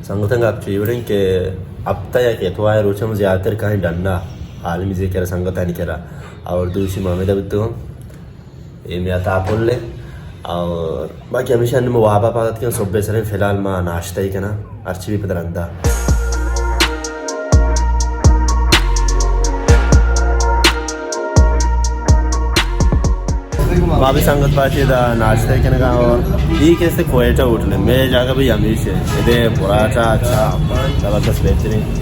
سنگتاں، گپ چی وڑیں کہ ہفتہ یک اتوار روچ ہم زیادہ تر کہیں ڈنا عالمی ذکر سنگتانی کرا اور دوشی محمد ابتو اے میاں تاپل ہے اور باقی ہمیشہ ہم وابا پاگت کن صبح سریں، فی الحال ما ناشتہ ہی کنا، ہرچی بھی پتہ رندا۔ ما بھی سنگت پارٹی دا ناشتہ کنگا اور یہ کیسے کوئٹہ ہوٹل ہے، میں جاگہ بھی ہمیش ہے، ادے پراٹھا اچھا، زبردست، بہترین۔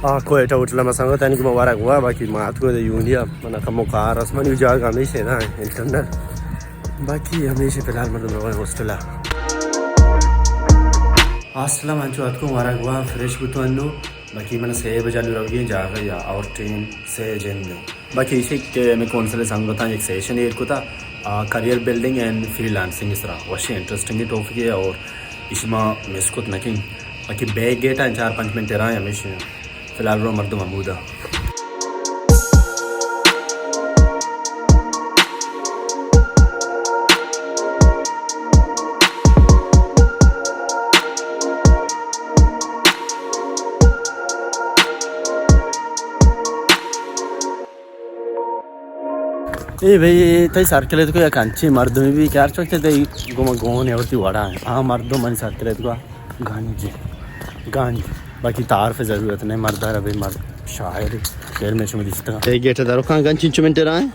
آ کوئٹہ ہوٹل ما سنگت، یعنی کہ مبارک ہوا، باقی ما اتکو دے یونیا، منا کمو کار اس، منی جاگہ ہمیش ہے نا، انٹرنل۔ باقی ہمیش فی الحال مردم روئے ہاسٹل۔ ہاسٹل من چو اتکو مبارک ہوا، فریش بوتو انو۔ باقی من سے بجا نو روگی جاگہ یا اور ٹیم سے جن دے۔ باقی ایشی کہ ہمیں کونسل سنگتاں یک سیشن ایر کتا، آ، career building and freelancing سرا۔ وشی انٹرسٹنگ ٹاپک ہے اور ایشی ما مس کت نکیں۔ باقی بیک گیٹ ہیں، چار پانچ منٹ رہا ہے ہمیشہ۔ فی الحال رو مردم ہمودا۔ اے بھئی، تئی سرکل تو یک انچیں مردمی بھی کار چوک تے گوما گون ہے، وتی وڑا ہے۔ ہاں، مردم منی سرکل تو گنج، گنج۔ باقی تعارف ضرورت نہیں، مرد عربی، مرد شاعر، شعر میں شما دیستا۔ اے گیٹ دارو کان گنج چنچو منٹ رہا ہے؟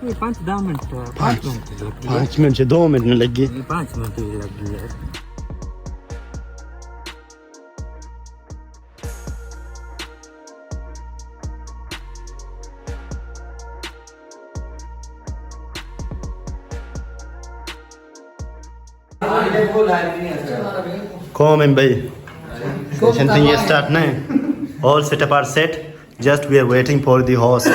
یہ پانچ دہ منٹ، پانچ منٹ لگی ہے۔ پانچ منٹ، دو منٹ نہیں لگی۔ یہ پانچ منٹ ہی لگی ہے۔ قوم ہیں بھائی، سیشن تھنگ یہ سٹارٹ نہیں، all setup are set, just we are waiting for the host.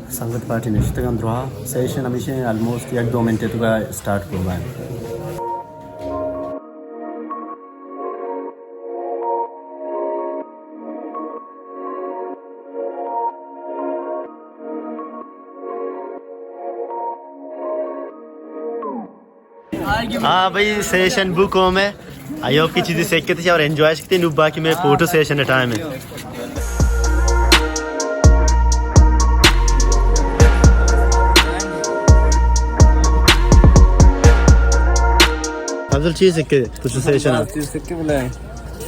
سنگت پارٹی نشتگاں درا، سیشن ہمیشہ آلموسٹ یک دو منٹ تو کا سٹارٹ کرنا ہے۔ ہاں بھائی، سیشن بک ہوم ہے۔ آئی ہوپ کہ چیزیں سیکھتے اور انجوائے سکتے ہیں۔ باقی میں فوٹو سیشن ٹائم ہے۔ افضل چیز سیکھے تو سیشن ہے۔ چیز سیکھے بولے۔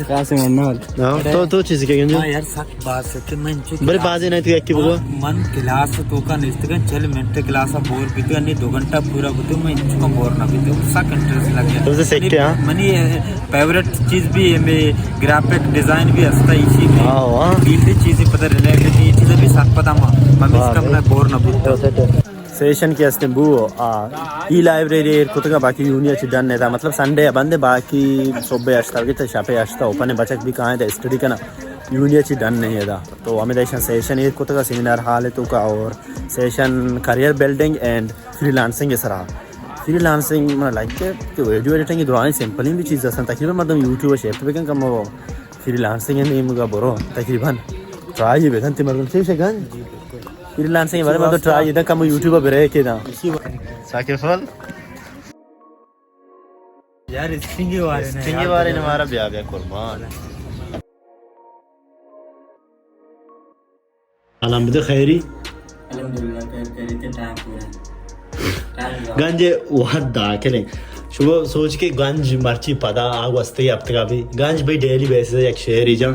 قاسم انور۔ ہاں، تو، تو چیز کے گنجو؟ ہاں یار، سک باز سک من چو بلے کلاس بازی نہیں تو یک کی بگو۔ من کلاس تو کا نشتگن چل منٹ کلاس بور بیتو، یعنی دو گھنٹہ پورا بیتو، من انچو کا بور نہ بیتو، سک انٹرسٹ لگ گیا۔ تو سے سیکھتے ہیں۔ منی فیورٹ چیز بھی ہے، میں گرافک ڈیزائن بھی ہستا اسی میں۔ ہاں، ہاں۔ فیلڈ چیزیں پتہ ریلیٹڈ، یہ چیزیں بھی سک پتہ ما، من اس کا بھائی۔ من بور نہ بیتو۔ سیشن کہ استیں بو، آ، ای لائبریری ایر کتگا، باقی یونیا چی ڈن نہ دا، مطلب سنڈے بندے، باقی صبح ہشت بجے تا شپے ہشت اوپن ہے، بچک بھی کائیں تا اسٹڈی کنا، یونیا چی ڈن نہیں دا۔ تو ہمیں دیشان سیشن ایر کتگا سیمینار ہال تو کا، اور session career building and freelancing سرا۔ فری لانسنگ من لائک کہ ویڈیو ایڈیٹنگ درائیں سمپل بھی چیز ہستن، تقریباً مردم یوٹیوب شفٹ بکن کم فری لانسنگ نیمگا برو، تقریباً ٹرائی بکن تی مردم چیز گنج۔ فری لانسنگ بارے ما تو ٹرائی داں کم یوٹیوب بریک داں۔ ثاقب فل۔ یار اسٹنگ بارے نے، اسٹنگ بارے نے مارا بیا بیا قربان۔ الحمد خیری۔ الحمدللہ، خیر، خیریت، ٹائم پورا۔ ٹائم پورا۔ گنج وحد داخل ہیں۔ شما سوچ کہ گنج مرچی پدا آ گوستے ہفتگا بھی۔ گنج بھئی ڈیلی بیسس یک شعری جان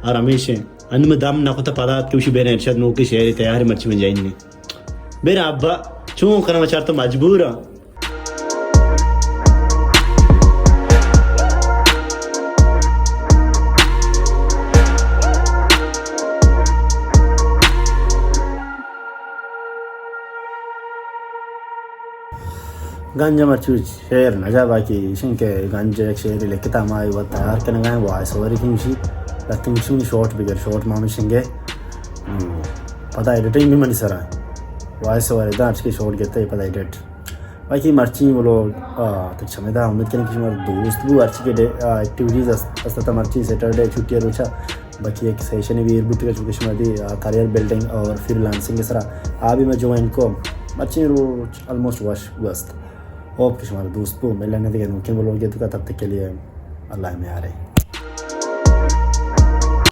اور ہمیشہ انو میں دم نہ کتا پدا کہ وشی بین ارشاد نوکے شعری تیار مرچی من جائیں نہیں۔ بیر ابا چون کنم، چار تو مجبور ہاں۔ گنج مرچی شعر نہ جا، باقی ایشن کہ گنج یک شعر لکھتا، ما وت تیار کنگا ہیں، وائس اوور کی مشی لتنگ مشی شارٹ بگر، شارٹ ما مشنگے۔ ہم، پدا ایڈیٹنگ بھی منی سرا ہے۔ وائس اوور دا اچ کے شارٹ گتے پدا ایڈیٹ۔ باقی مرچی ولوگ، آ، تک چمیدا امید کنیں کہ شما دوست بو، ہرچی کہ ڈے، آ، ایکٹیویٹیز است، است تا مرچی سیٹرڈے چھٹی روچا، باقی ایک سیشن بھی ایئر بوٹ کا چونکہ شما دی کریئر بلڈنگ اور فری لانسنگ کے سرا آ بھی میں جوائن کو، مرچی روچ آلموسٹ وش گوست۔ ہوپ کہ شما دوست بو، ملنے دیگه ممکن بلوگے تو کا، تب تک کے لیے اللہ میں آ رہے۔